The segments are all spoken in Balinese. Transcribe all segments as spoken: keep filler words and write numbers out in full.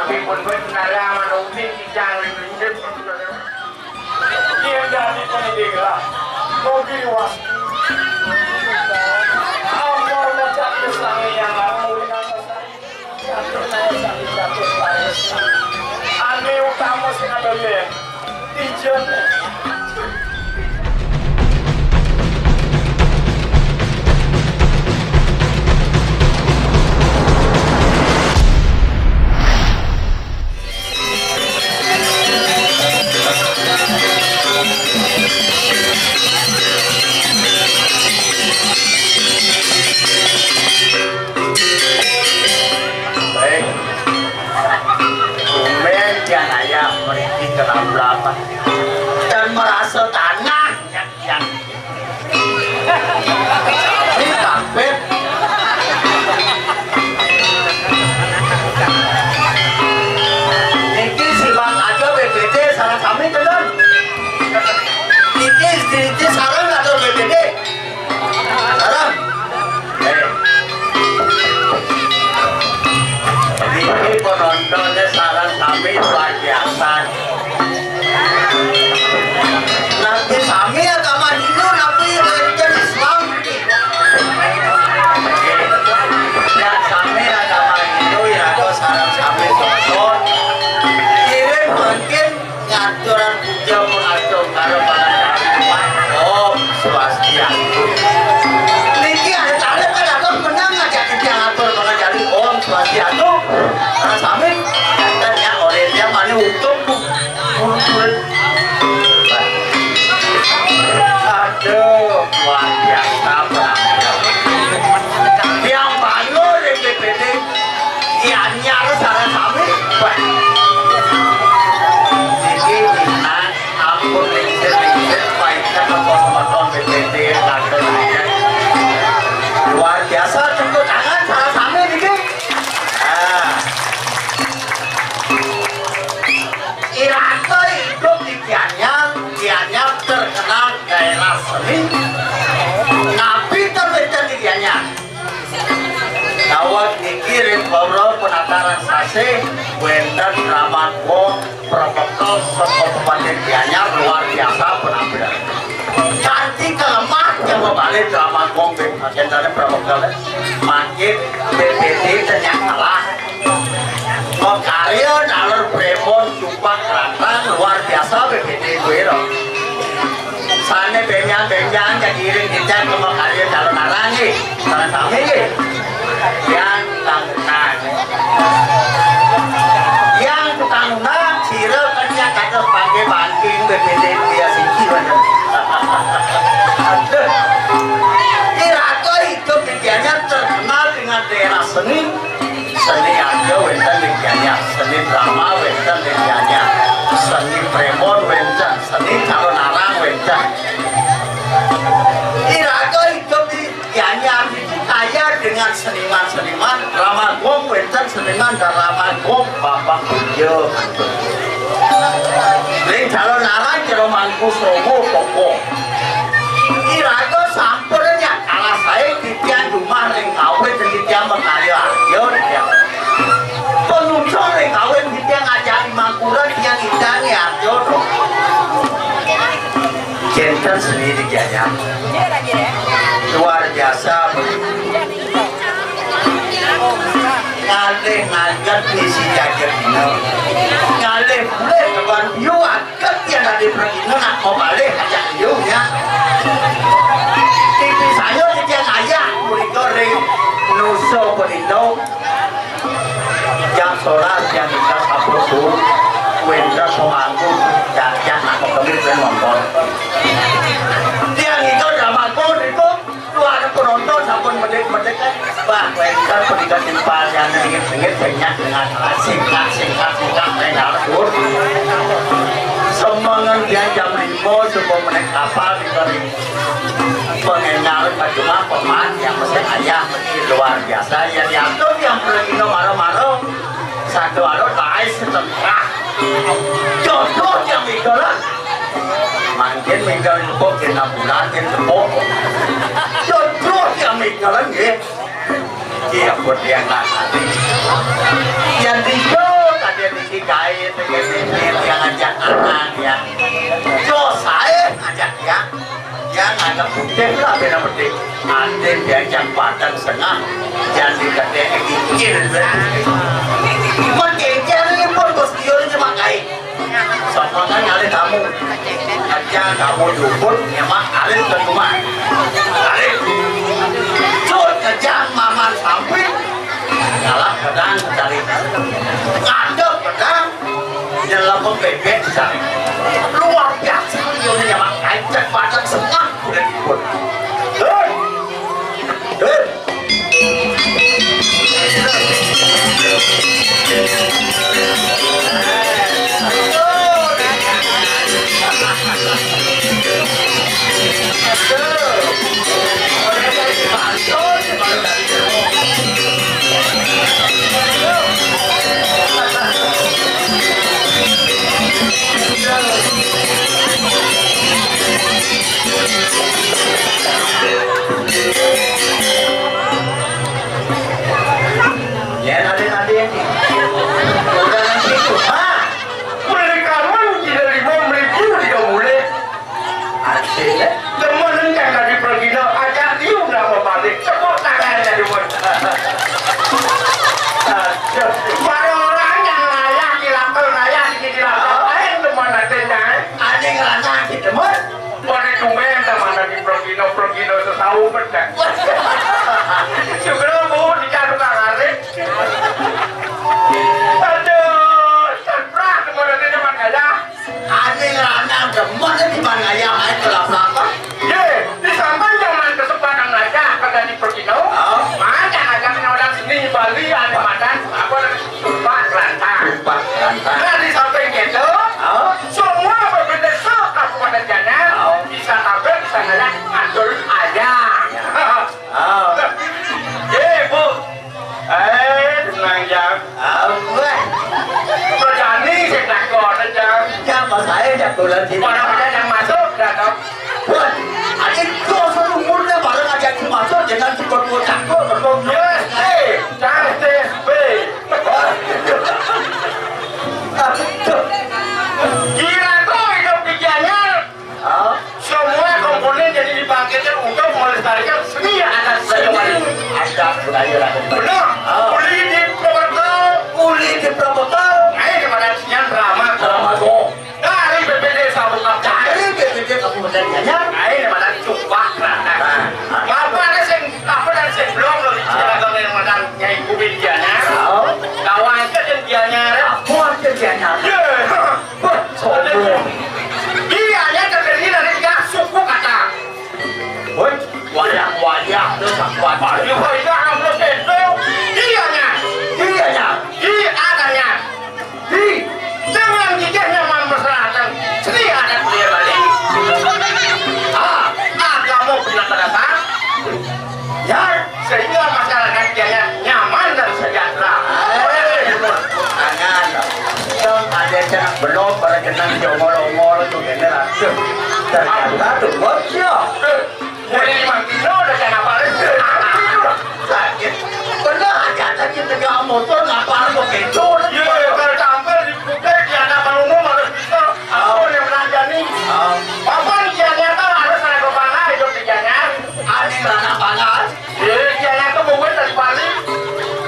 Dipun wit nara manungsi kijang ring linggih. Yen dadi penidiklah, mogi wastu. Ampun macam Sang Hyang Agung. Ane utama sing ada yen. Ijen. Baik. Tumben tiang ayah mriki kenapa-napa. Dan merasa tanah, tiang. Ini kampit. Niki simak aja B P D sareng sami, ten. Niki, niki sareng atur B P D. Sareng. Eh. Niki penontonnya sareng sami luar biasa. Napi sami agama Hindu, napi religion Islam? Nggih. Yen sami agama Hindu, iraga sareng sami nonton. Ngiring mangkin ngaturang puja pangastungkara panganjali. Om Swastiastu. Niki ada tamu kan, ada menang aja kita ngatur panganjali. Om Swastiastu. Sareng sami, enten ya, oleh dia mani utuh, Bu. Aduh, luar biasa, Bang. Tiang bangun ring B P D Gianyar sareng sami. Wah. Niki minat ampun lingsir-lingsir, painter semeton B P D, kados aja. Luar biasa, tepuk tangan sareng sami niki. Nah. Iraga idup di Gianyar, Gianyar terkenal daerah seni. Napi ten wénten di Gianyar? Dawet niki ring para penataran sasih wénten Drama Gong Prabekel saka Kabupaten Gianyar luar biasa penampilan. Kanti kelemah yang membalik Drama Gong Prabekel, Prabekel, mangkin B P D ten nya kalah. Makarya nalur prémon cupak rantang luar biasa B P D kuwi lho. Sané bénjang-bénjang dadi iring titiang ka makarya calonarang nggih. Sareng sami nggih. Yang tukang undang. Yang tukang undang sira kenya kados panggih-panggih B P D Kriya Siki wénten. Aduh. Iraga idup di Gianyar terkenal dengan daerah seni. Seni aja wénten ing Gianyar, seni drama wénten ing Gianyar, seni prémon wénten, seni calonarang wénten. Iraga idup di Gianyar niki kaya dengan seniman-seniman, Drama Gong wénten seniman Drama Gong Bambang Puja. Ring calonarang Jero Mangku Sromo Koko. Iraga sampun ya kalah saé titiang jumah ring kawit titiang makarya arya titiang. Pengunjung ring kawit titiang ngajak mangkuran titiang idang ya arya to. Janten seni di Gianyar. Luar biasa. Ngalih ngaget ngisi jajar dina. Ngalih mulih kawan biu aget yang ada perkina nak mau balik ajak biu ya. Tipi saya titiang ayah punika ring Nusa Penida. Jam sebelas yang kita sabuk suruh wénten pemangku jajak nak kemit dan nonton. Tiang itu drama pun itu. Tuan penonton sampun medit-medit kan. Wah, wénten punika timpal yang dingin-dingin banyak dengan singkat, singkat, singkat, pengal, Dur. Semengen dia jam lima subuh menek kapal di kering. Pengenal cuma peman yang mesti ayah mesti luar biasa. Ya diatur yang pergi maro-maro. Satu alur bae setengah. Jodoh yang itu lah. Mangkin minggal empuk kena bulan, kena tepuk. Jodoh yang minggalan nggih. Iya, buat dia nggak hati. Yang tiga, Dia bikin gaé, bikin bikin, dia ngajak anak ya. Yo, saya ngajak ya. Dia ngajak putih lah, beda putih. Adén diajak padang setengah, jangan dikata kikir. Pun kikir ini pun bos kiyo ini cuma gaé. Soalnya ada tamu. Aja kamu juput, emang alit ke rumah. Alit. Cut, aja maman samping. Dalam pedang cari. Ngadep pedang. Dalam bebek cari. Luar biasa. Ini emang aja padang setengah udah juput. Hei. Hei. Ya, nanti, nanti. Udah nanti itu. Hah? Mereka mah tidak lima ribu tidak boleh. Artinya? Temen yang tadi pergi, no, ajak dia udah mau balik. Tepuk tangan jadi buat. Aduh, para orang yang raya, di lampel raya, di, di lampel lain, teman adanya, eh. Ada yang rana, gitu, teman. Pada tumben, teman, di Progino, Progino, sesau, pedang. Syukur, Bu, dicari karet. Aduh, terperah, teman adanya, teman raya. Ane ngeranang demen di mana ya, main kelap-kelapan. Ye, di samping zaman kesempatan raja, kagak dipergino. Oh. Mana ada orang seni Bali, ada madan, apa, tupak kelantang. Tupak kelantang. Nah, di samping itu, oh, semua berbeda se Kabupaten Gianyar, oh, bisa tampil, bisa ngeliat, ngatur aja. Ya. Oh. Ye, Bu. Eh, tenang, Jang. Apa? Berani saya takut, Jang. Siapa saya jagoan sini? Orang ada yang masuk, dah tahu. Wah, ada kau seumurnya baru ngajak masuk dengan si Kotwo Cangkul, Kotwo Yes, eh, Jang, S T S B. Gila kau hidup di Gianyar. Oh. Semua komponen jadi dibangkitkan untuk melestarikan seni adat Bali. Seni adat budaya rakyat Bali. Benar. Oh. Uli di Probolinggo. Uli di Probolinggo. Ayo, kepada sinyal drama. Drama go. Dari B P D Kabupaten. Dari B P D Kabupaten Gianyar. Ayo, kepada cupak rata. Nah. Bapak ada sing, apa, ada sing belum loh, di Cilegon yang mana Nyai Kubi Gianyar. Oh. Kawan ke yang Gianyar. Apa ke Gianyar? Iya. Wah, sombong. Iya, ya, terdiri dari tiga suku kata. Woi, wayah-wayah, tuh, sakuan. Wayah-wayah, kamu itu. Iya, nya. Iya, nya. Iya, adanya. Di. Dengan gigihnya memperserahkan seni adat budaya Bali. Ah, agama penata dasar. Ya, sehingga masyarakat Gianyar nyaman dan sejahtera. Eh, tangan. Yang ada cak belum pada kenang jongol-ongol tuh, kena rasa. Ternyata tuh bocah. Eh, boleh lima kilo udah jangan apa lagi. Sakit. Benar aja tadi tegak motor, ngapa lu begitu? Iya, kalau tampil di publik, di hadapan umum harus bisa. Aku yang belanjani. Oh. Papan Gianyar tuh harus ada kepala hidup di Gianyar. Ada anak panas. Iya, Gianyar tuh mungkin dari Bali.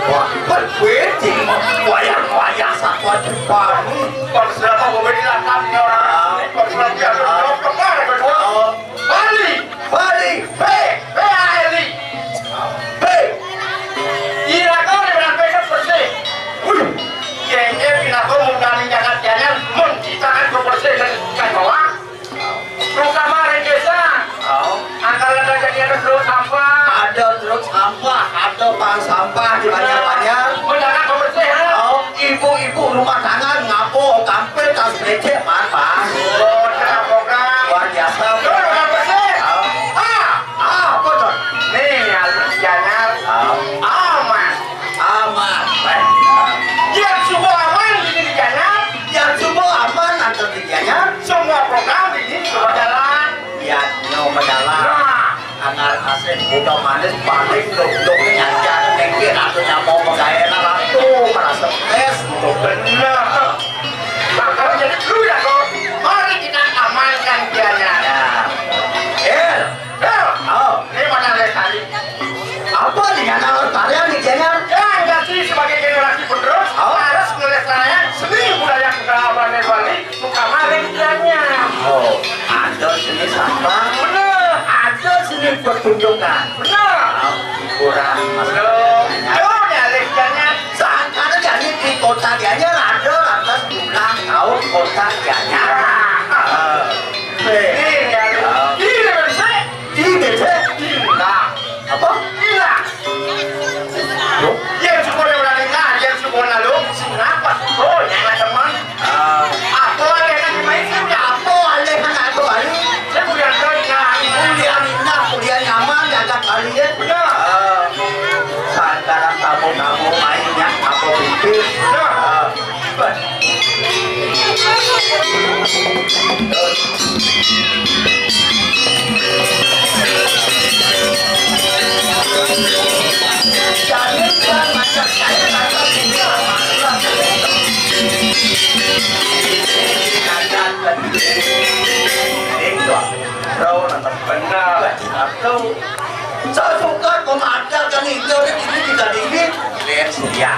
Wah, berkuiting. Wayang-wayang satwa Jepang. Kalau selama gue di lapangan, orang. Ah. Kalau selama dia, ah, kemana kedua? Oh. Bali. Bali. B, B A L I. B. Ira kau di belakang B itu bersih. Wih. Iya, iya, bila kau mau kami jagat Gianyar, mun kita kan kau bersih dan kan bawa. Lu kamarin desa. Oh. Angkal ada jadi ada truk sampah. Ada truk sampah, ada bank sampah di banyak-banyak. Mun jagat kau bersih, ha? Oh, ibu-ibu rumah tangga ngapo, kampil, tas becek, man, Pak. Oh, ada program. Luar biasa. Lu udah bersih. Oh. Ah. Ah, apa tuh? Nih, alus Gianyar. Ah. Aman. Aman. Baik. Yang semua aman ini di Gianyar. Yang semua aman nanti di Gianyar. Semua program ini semua jalan. Ya, nyo berjalan. Nah. Anak asik, udah manis, paling duduk nyanyi, nengki, ratunya mau bergaya, ratu, merasa stres, gitu. Bener. Lu ya kok, mari kita amankan Gianyar. Ya. Eh, oh, ini mana Lestari? Apa nih yang harus kalian di Gianyar? Ya, enggak sih, sebagai generasi penerus, oh, harus melestarikan seni budaya kita Bali. Suka maling dianya. Oh, ada sini sampah. Bener. Ada sini pertunjukan. Bener. Oh, kurang. Bener. Yo, ya, lestarinya. Sangkar jadi di kota Gianyar ada lantas pulang tahu kota Gianyar. Ah. Eh. Ini ya. Ah. Ini bersih. Ini bersih. Ini. Nah. Apa? Gila. Loh? Yang suka orang lain, yang suka lalu, singapa? Oh, yang ada teman. Ah. Apa yang ada main? Apa yang ada kembali? Saya punya kau ingat. Kuliah indah, kuliah nyaman, jaga kalian. Benar. Ah. Santaran tamu-tamu mainnya apa pipis. Benar. Ah. Benar. Sasuka pemadakan itu, ini kita dingin. Lihat setia.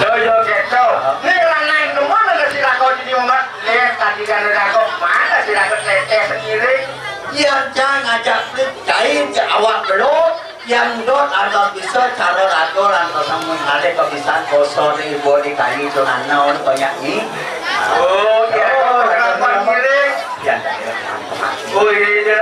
Yo, yo, gitu. Ini orang lain teman ada si Rako di rumah. Lihat tadi kan udah kok mana si Rako teteh sendiri. Iya, jangan ngajak kain ke awak belum. Yang dot ada bisa cara ragu lantas sama ada kebisan kosong di ibu di kayu itu nana banyak nih. Oh, ya, oh, kenapa giling? Ya, ya, ya. Oh, iya, iya.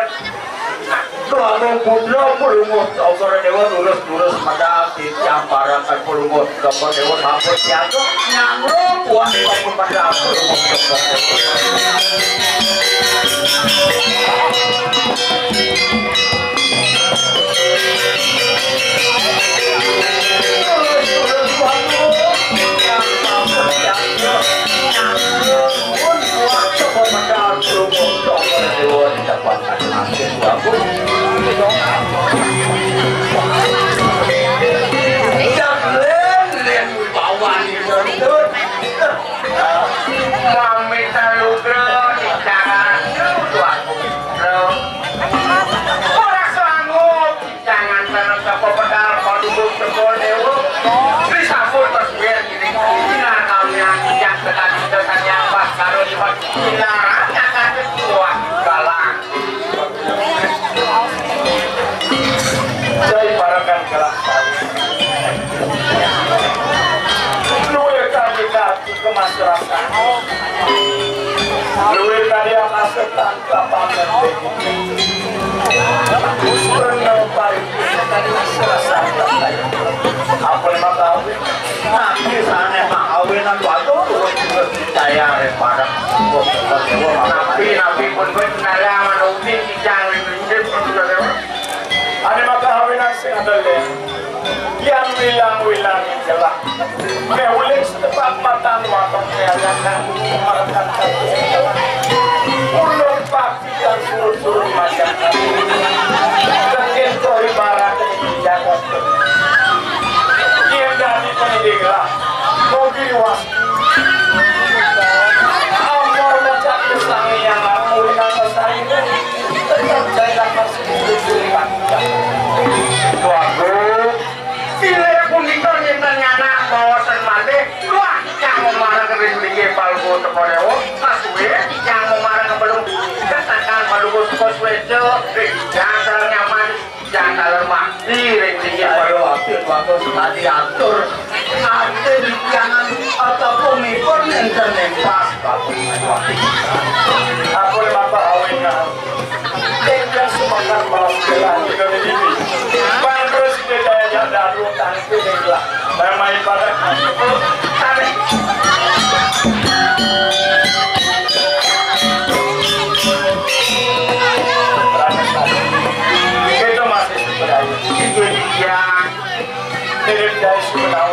Doa putra pulungut Togor Dewa lurus-lurus medal titiang parakan pulungut Togor Dewa sampun siaga nyanglo puas sampun medal pulungut Togor Dewa. Lurus-lurus waduh nyanglo puas sampun siaga nyanglo. Mami talugra di tangan dua putra. Ora sanggup. Jangan tanam sapa pedal, paduduk jempol dewa. Disambut terus biar gini. Sinar kalian yang tadi datang yang pas karo liwat. Sinar akan ketua galang. Saya ibaratkan galang. Luwih kami ke masyarakat. Luwih kaya kasetan kapangan. Renal pari. Apa nama kawin? Nabi sana makawinan batu luwih percaya daripada nabi, nabi pun kowe kenal sama nabi kijang ning prinsip pun sudah lewat. Ane maka awinan sing ada le. Yang wilang-wilang jelas. Meh uling setepak matan watak yang nanggung makan kaki. Ulun paki dan surut-surut macam. Kekin kori barat jagat. Yang dari pendidik lah. Kogi was. Amor macam kesangi yang aku ingat saya. Waduh, pilih punika nyinten nyanak mawasan malih. Wah, yang memarang ring linggih palgo teko dewa. Kasuwe, yang memarang belum katakan palgo teko Sweda. Yang sareng nyaman, yang dalam mati ring linggih palgo. Ayo, apit waktu sekali atur. Ate di piangan atau pemipun nenten nempas. Aku lima tahun. Ingkang sumekat maos kelah nika niki. Bang terus kita daya dalu tangku ning lah. Memang ibarat. Tadi. Kita masih sebenarnya. Iya. Mirip dari Sumedang.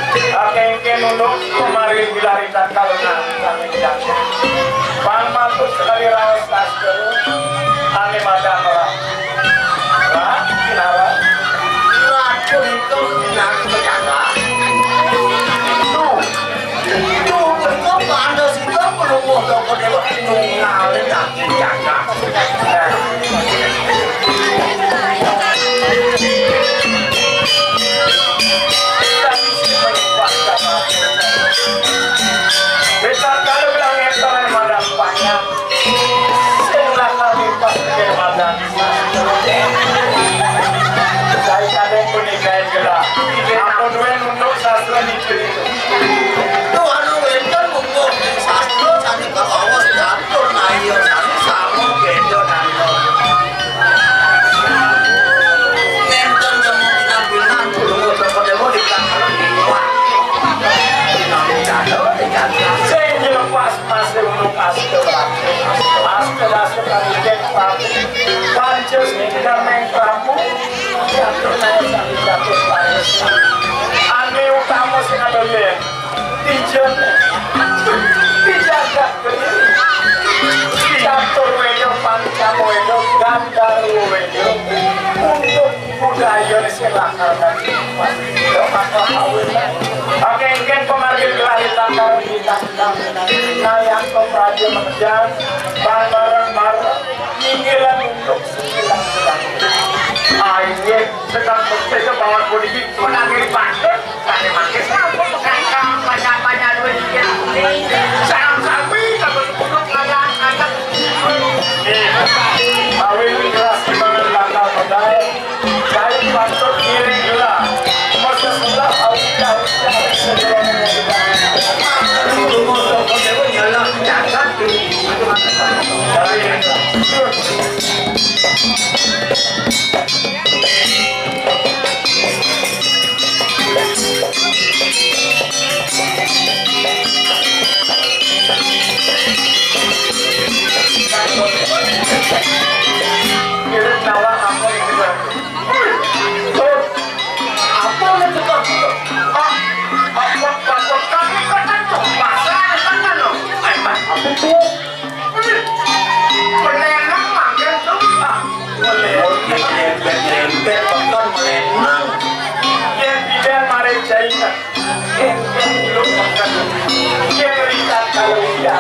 Akengke nunduk kemari bilari takal nang kami jaga. Pang matur sekali raos sastra ane madang ra. Ra, kinara. Racun itu nang penjaga. Ngalih daging jagat. Bisa kalau bilang ngetor yang madang panjang. Sing lakar lipat ke madang. Saya kadang punikain gerak. Aku duwe untuk sastra niki. Tuh, anu, wénten mungguh ing sastra sané kawaos catur naya sané sama béda nanda. Nénten temu pinampinan, Gunung Rajakadewa dikakal liwat. Pinampinan dikakal. Sing dilepas masih untuk aspirasi. Aspirasi kami cek pati. Panca sing dameng prabu. Catur naya sami catur paris. Ane utama sing ada yen. Tijen. Tijagat kediri. Catur wedo, panca wedo, gandar wedo. Untuk budaya sing lakar dan. Oke, mungkin pemargin gelar di tanggal kita. Nah, yang praja mengejar, bareng-bareng, nyinggilan untuk Aye sedang bersih ke bawah puniki, menangis batin, kami makin sampun kangkang, banyak-banyak duit dia. Sarang sami, kalau sepuluh anak, anak. Kawin kelas di mana langkah pedal, kain patut kiri gelar. Masa sebelah, awal, awal, Apa yang cepat? Ah, apa, apa, kami kan tuh pasar kan, no? Eh, Mas, apa tuh? Menenang manggen tuh, ah. Menenang. Oh, iya, nyerempet, nyerempet, pekan menenang. Yang tidak mari China. Yang, yang belum makan. Yang lihat kalau iya.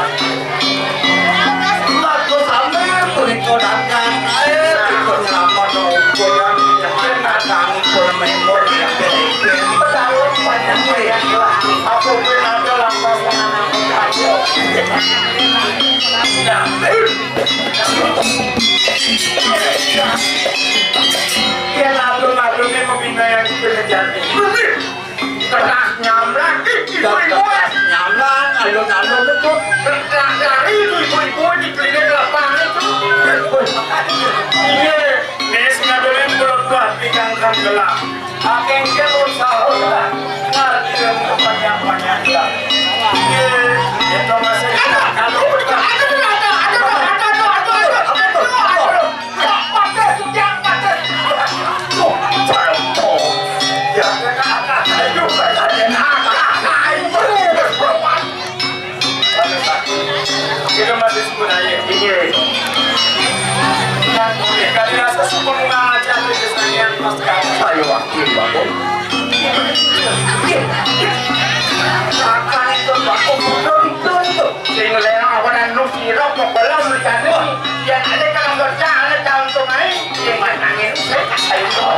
Lagu sambil punika datang, ae dipun sapa nopo yang datang pun memor yang berikut. Pedawet panjang-panjang lah. Aku pun ada lantas anak aja. Nah, yang lalu-lalu ini membina yang kita jadi. Keras nyamlak, ibu-ibu. Keras nyamlak, alun-alun itu. Keras lari, ibu-ibu di klinik lapangan itu. Iya, ini sudah dulu yang belum buat di kangkang gelap. Akeh ke usaha lah. Ngerti banyak-banyak lah. Iya, itu masih ada, ada, ada, ada, ada, ada, ada, ada, ada, ada, ada, ada. Kita masih sebut aja. Iya. Kali rasa suka mengajar di kesenian pas kamu. Ayo, wakil, Pak. Kakak itu, Pak. Sing lera awan anu sira kok belum mrikane. Yen ada kalau kerja, ada jantung ae. Sing main angin. Ayo.